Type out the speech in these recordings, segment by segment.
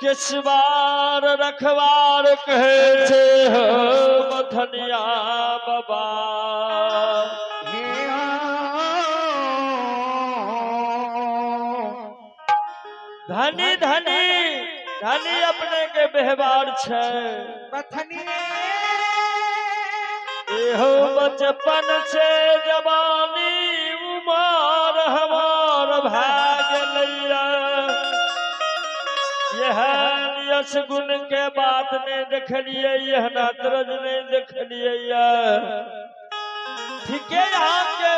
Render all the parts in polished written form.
केशवार रखवार कहै छै हो मथनिया बाबा। धनी धनी धनी अपने के व्यवहार छै एहो बचपन से जवानी उमर हमार भए गेलैया, एहन यश गुण के बात नहि देखलियै, एहन अदरज नहि देखलियै। ठीके अहाँके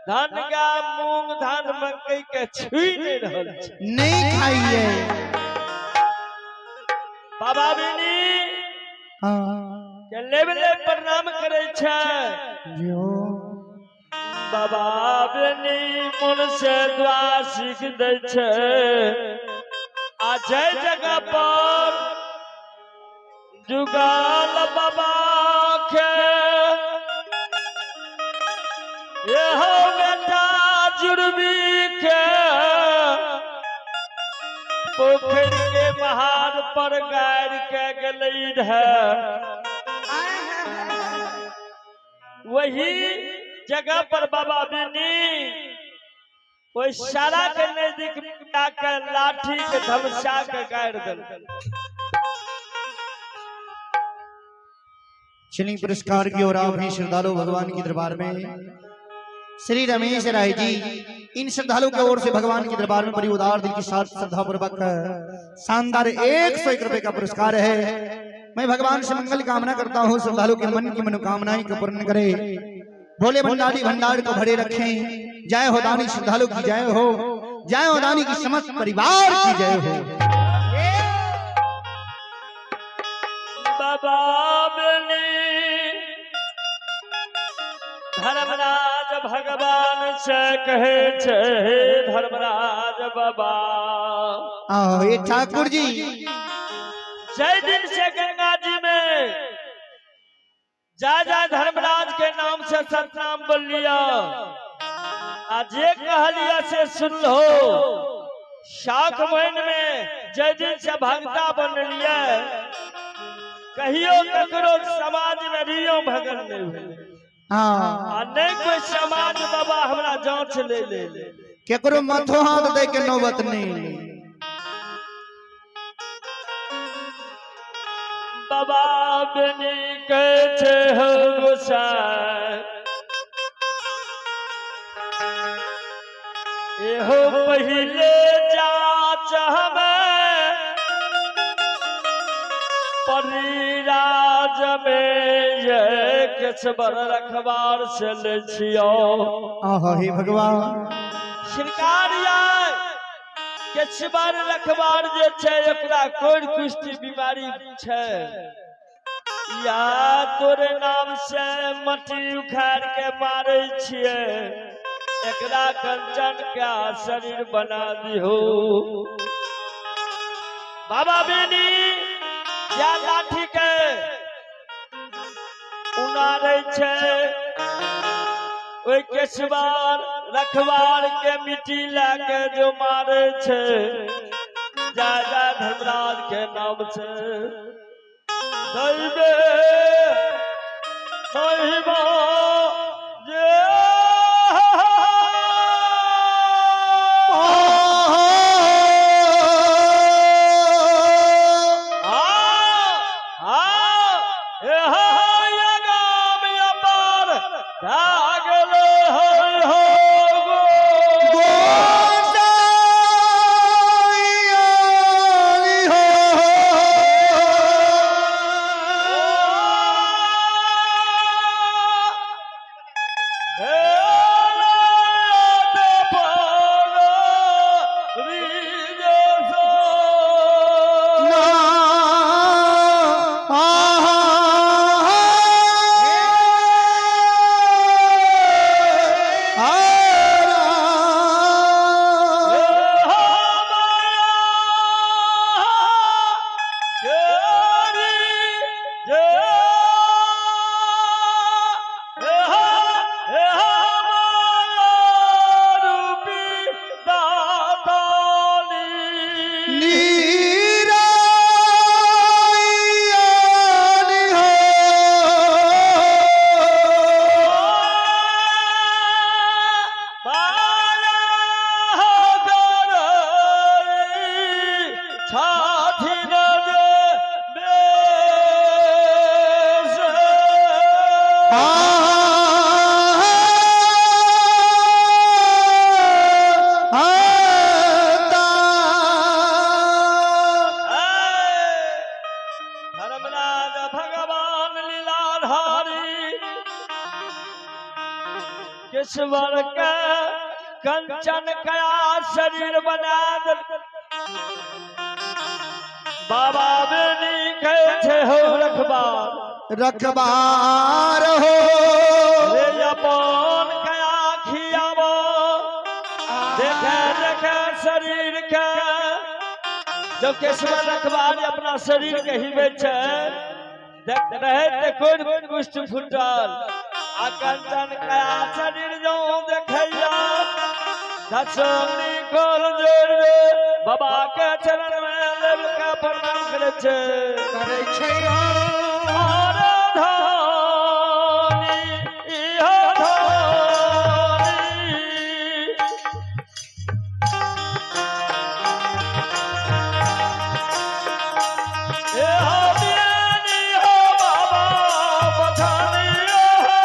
धान का मूंग धान मकई के छुई नहीं रहल छै, नहीं खाइए। बाबा बिनी हाँ के लेवले प्रणाम करे छै। जो बाबा बिनी मन से दुआ सीख दै छै आ जय जगह पर जुगाल बाबा के एहो बेटा जुड़बी के पोखरि के महार पर गारि के गेलै रहे, वही जगह पर बाबा बिनी ओहि सारा के नजदीक जाके लाठी के धमसा के गाड़ि देलकै। चलिए पुरस्कार की ओर आप ही श्रद्धालु भगवान के दरबार में श्री रमेश राय जी, इन श्रद्धालु की ओर से भगवान के दरबार में बड़ी उदार दिल के साथ श्रद्धा पूर्वक शानदार 101 रुपए का पुरस्कार है। मैं भगवान से मंगल कामना करता हूँ, श्रद्धालु के मन की मनोकामनाएं को पूर्ण करे, भोले भंडारी भंडार को भरे रखें। जय हो दानी श्रद्धालु की जय हो, जय हो दानी की समस्त परिवार की जय हो। बाबा बनी धर्मराज भगवान से कहे छे धर्मराज बाबा। आओ ये ठाकुर जी जय दिन से गंगा जी में जा जा धर्मराज के नाम से सतनाम बोल लिया आ जे कह लिया से सुन लो। शाख महीन में जय दिन से भगता बन लिया, कहियो ककरो समाज में रियो भगन नहीं भेल। हाँ आ नहीं कोई समाज बाबा हमरा जांच ले ले, केकरो माथो हाथ दे के नौबत नहीं। बाबा बनी कहे छे हो गोसाई, एहो पहिले जाच हमें परिराज में ये केशवर रखबार से ले छियो। आहा हे भगवान। सरकार यार केशवर रखबार जे छै एकरा कोई कुष्ठी बीमारी छै या तोरे नाम से मटी उखाड़ के मारे छिए, एकरा कंचन का शरीर बना दिहो। बाबा बेनी या लाठी के उनारे छै ओहि केशवार रखवार के मिट्टी लए के जो मारे छै, जय जय धर्मराज के नाम से दैवे महिमा जे आ आ हे गाम अपार भागल हो हो गो। किश्वर के कंचन कया शरीर बना दे। बाबा बेनी कहे छे हो रखबार रखबार हो रे अपन कया खियाबो देखे देखे शरीर के। जब केशवर रखबार अपना शरीर के ही बेचे देख रहे ते कोई कुष्ठ फुटल आ कंचन कया शरीर जो देखैया दसोनी कोल जोड़ दे बाबा के चरण में लेब के प्रणाम करे छे करै छै और धनी इहो धनी। ए हो बेनी हो बाबा बधानी हो।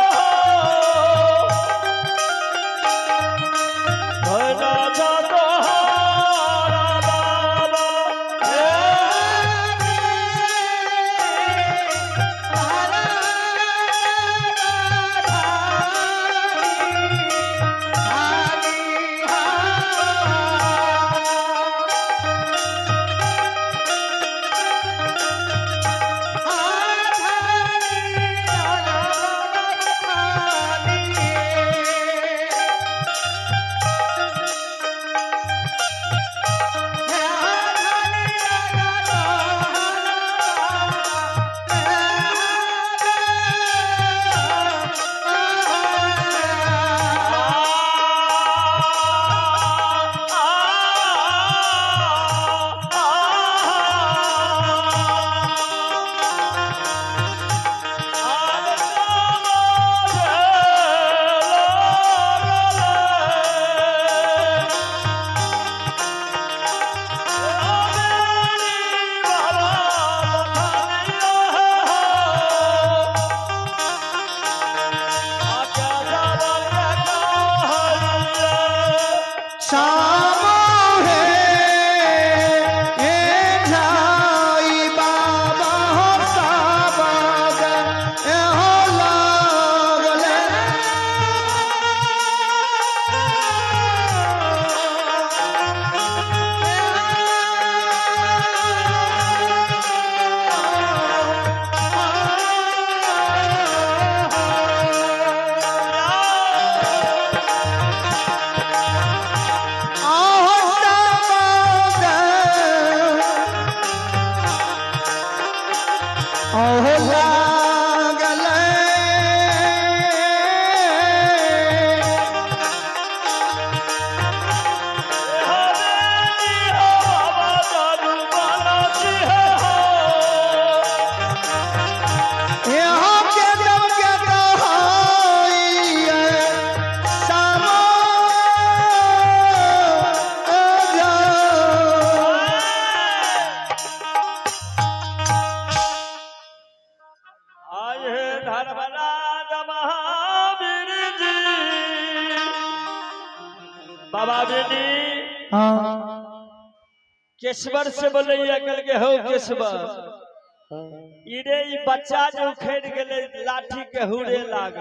भला जा तोहारा बाबा ए श्याम हे ए झाई बाबा हो साबाद ए हो लागले। आहो साबाद ओहो लागले। यहाँ के दम के दहाइए सामो जा। आए धर्मराज महावीर जी बाबा बेनी हाँ केशवर से बोलैया कल के हो केशवर इरे ई बच्चा जे उखड़ गेलै लाठी के हुरे लाग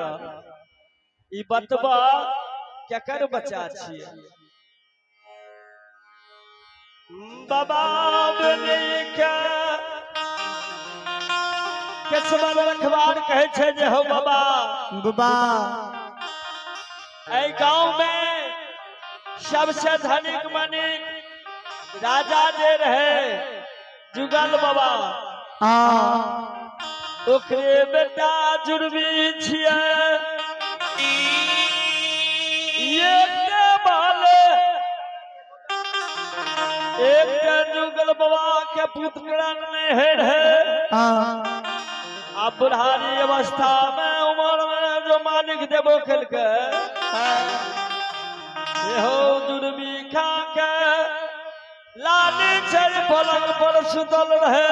ई बतबा केकर बच्चा छियै। बाबा बेनी के केशवर रखवार कहै छै जे हो बाबा बाबा एहि गांव में सबसे धनिक मनिक राजा जे रहे जुगल बाबा हाँ ओकरे बेटा जुड़बी छियै। एक बाल एक जुगल बाबा के पुत्र नहीं हे रहे हाँ आ बुढ़ारी अवस्था में उम्र में जो मालिक देबो केलकै सेहो दुर्बी खा के लाली छै पलंग पर सुतल रहे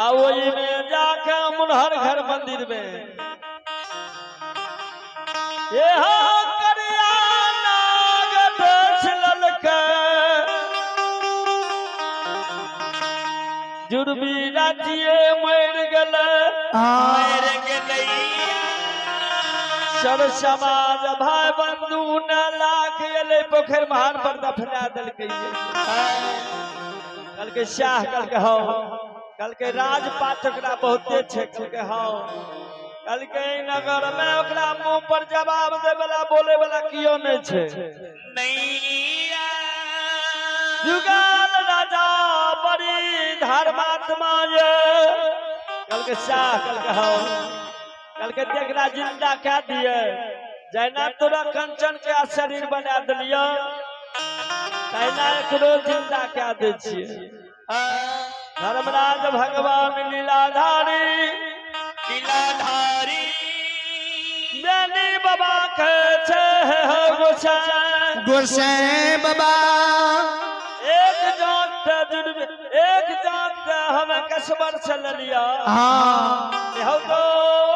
आ ओहि में जाके मुनहर घर मंदिर में एहो करिया नाग देख ललकै जुर्बी रातिये मरि गेलै। हाँ गेलैया। सर समाज भाई बंधु न लाख एलै पोखरि महान पर दफना देलकै। कहलकै शाह, कहलकै हौ, कहलकै राजपाट ओकरा बहुते छै। कहलकै हौ। कहलकै नगर में ओकरा मुंह पर जवाब दे वाला, बोले वाला कियो नहि छै। जुगाल राजा बड़ी धर्मात्मा ये। कहलकै शाह, कहलकै हौ। कहलकै देखरा जिंदा कए दिए, जहिना तोरा कंचन के शरीर बना देलियौ, तहिना एकरो जिंदा कए दै छियै। धर्मराज भगवान लीलाधारी, लीलाधारी, बेनी बाबा के छै गोसाई। गोसाई बाबा। एक जात ते एक जात ते हम कसबर से लेलिया। हाँ। हो तो।